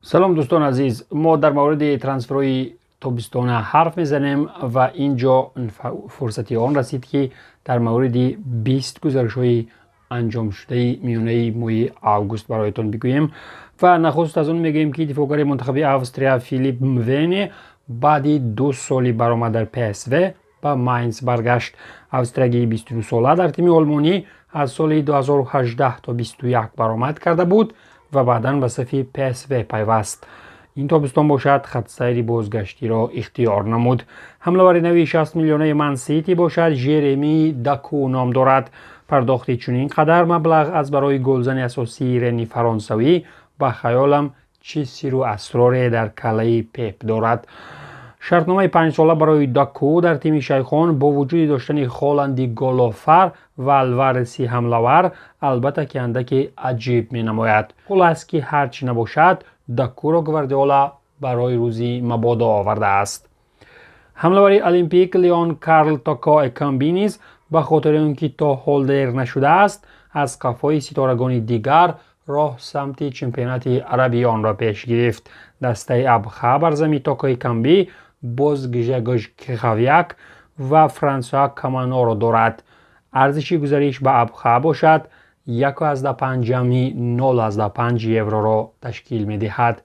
Салом, дӯстон азиз. Мо дар мавриди трансферҳои тобистона ҳарф мезанем ва ин ҷо фурсати он расид, ки дар мавриди 20 гузаришҳои анҷомшудаи миёнаи моҳи август бароятон бигӯем. Ва нахуст аз он мегӯем, ки дифоъгари мунтахаби Австрия Филип Мвене баъди 2 соли баромад дар ПСВ ба Майнс баргашт. Австриягии 22сола дар тими олмонӣ аз соли 2018 то 21 баромад карда буд ва баъдан ба сафи ПСВ пайваст. Ин тобистон бошад, хатсайри бозгаштиро ихтиёр намуд. Ҳамлавари нави 60 миллионаи Мансити бошад, Жереми Даку ном дорад. Пардохти чунин қадар маблағ аз барои голзани асосии Рени фаронсавӣ, ба хаёлам, чӣ сиру асроре дар каллаи Пеп дорад. Шартномаи 5сола барои Даку дар тими шайхон бо вуҷуди доштани Холанди голофар ва Алвареси ҳамлавар, албатта ки андаке аҷиб менамояд. Хулас, ки ҳар чӣ набошад, Дакуро Гвардиола барои рӯзи мабодо овардааст. Ҳамлавари Олимпик Леон Карл Токо Экамби низ ба хотири он ки то ҳол дер нашудааст, аз қафои ситорагони дигар роҳ самти чемпионати арабионро пеш гирифт. Дастаи Абха бар зами Токо Экамби боз Гжегош Криховяк ва Франсуа Каманоро дорад. Арзиши гузариш ба Абха бошад, 1,5 ҷамъи 0,5 евроро ташкил медиҳад.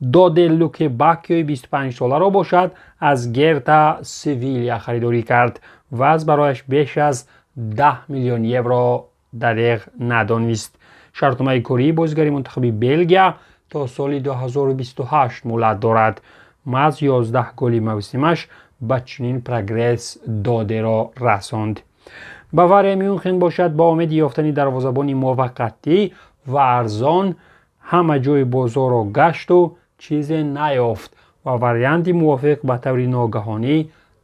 Доде Лукебакиои 25соларо бошад, аз Герта Севилия харидорӣ кард ва аз барояш беш аз 10 миллион евро дареғ надонист. Шартномаи кории бозигари мунтахаби Белгия то соли 2028 муҳлат дорад. Маҳз 11 голи мавсимаш ба чунин прогресс Додеро расонд. Бавария Мюнхен бошад, ба умеди ёфтани дарвозабони муваққатӣ ва арзон ҳама ҷои бозорро гашту чизе наёфт ва варианти мувофиқ ба таври ногаҳонӣ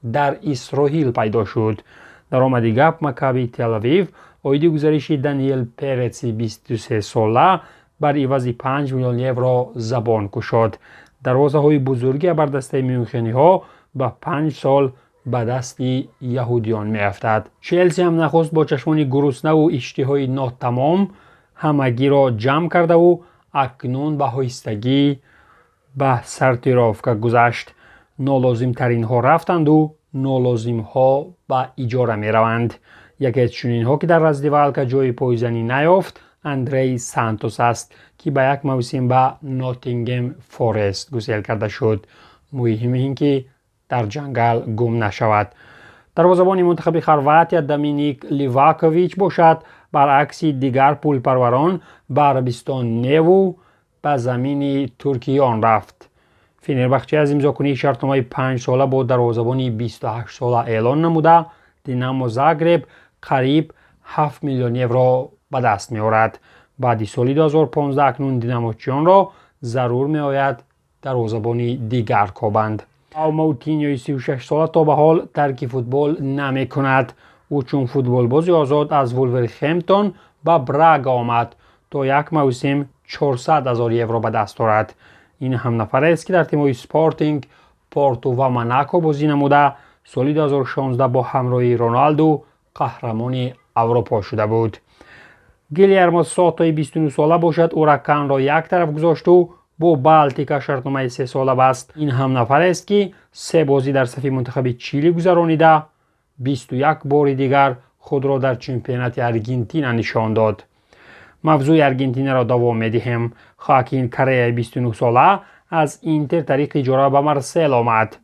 дар Исроил пайдо шуд. Дар омади гап, Макаби Телавив оиди гузариши Даниэл Перетси 23сола бар ивази 5 миллион евро забон кушод. Дарвозаҳои бузурги абардастаи мюнхениҳо ба 5 сол ба дасти яҳудиён меафтад. Челси ҳам нахуст бо чашмони гуруснаву иштиҳои нотамом ҳамагиро ҷамъ кардаву акнун ба оҳистагӣ ба сортировка гузашт. Нолозимтаринҳо рафтанду нолозимҳо ба иҷора мераванд. Яке аз чунинҳо, ки дар раздевалка ҷои пойзанӣ наёфт, Андрей Сантос аст, ки ба як мавсим ба Ноттингем Форест гусел карда шуд. Муҳим ин ки дар ҷангал гум нашавад. Дарвозабони мунтахаби Хорватия Доминик Ливакович бошад, баръакси дигар пулпарварон, ба Арабистон неву ба замини туркиён рафт. Фенербахче аз имзокунии шартномаи 5сола бо дарвозабони 28сола эълон намуда, Динамо Загреб қариб 7 миллион евро ба даст меорад. Баъди соли 2015 акнун динамочиёнро зарур меояд дарвозабони дигар кобанд. Маутиньои 36сола то ба ҳол тарки футбол намекунад. Ӯ чун футболбози озод аз Вулверхемптон ба Брага омад, то як мавсим 400 ҳазор евро ба даст орад. Ин ҳам нафарест, ки дар тимҳои Спортинг, Порту ва Монако бозӣ намуда, соли 2016 бо ҳамроҳии Роналду қаҳрамони Аврупо шуда буд. Гилярмо Сотои 29сола бошад, Ураканро як тараф гузошту бо Балтика шартномаи 3сола баст. Ин ҳам нафарест, ки се бозӣ дар сафи мунтахаби Чили гузаронида, 21 бори дигар худро дар чемпионати Аргентина нишон дод. Мавзӯи Аргентинаро давом медиҳем. Хоакин Кореяи 29сола аз Интер тариқи иҷора ба Марсел омад.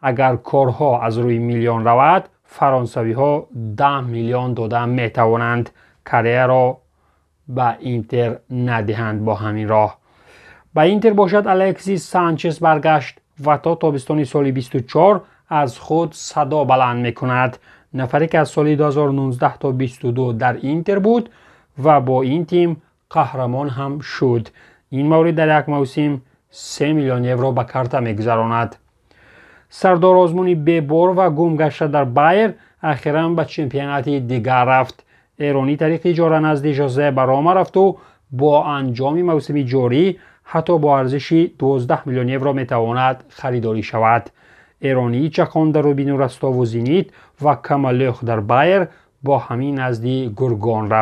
Агар корҳо аз рӯи миллион равад, фаронсавиҳо 10 миллион дода метавонанд, Кореяро ба Интер надиҳанд. Бо ҳамин роҳ ба Интер бошад, Алексис Санчес баргашт ва то тобистони соли 24 аз худ садо баланд мекунад. Нафаре ки аз соли 2019 то 22 дар Интер буд ва бо ин тим қаҳрамон ҳам шуд. Ин маврид дар як мавсим 3 миллион евро ба карта мегузаронад. Сардор Озмуни бебор ва гум гашта дар Байер ахиран ба чемпионати дигар рафт. Эронӣ тариқи иҷора назди Жозе ба Рома рафту бо анҷоми мавсими ҷорӣ ҳатто бо арзиши 12 миллион евро метавонад харидорӣ шавад. Эронии чақон дар Рубину Ростову Зенит ва Камалех дар Байер бо ҳамин назди гургон рафт.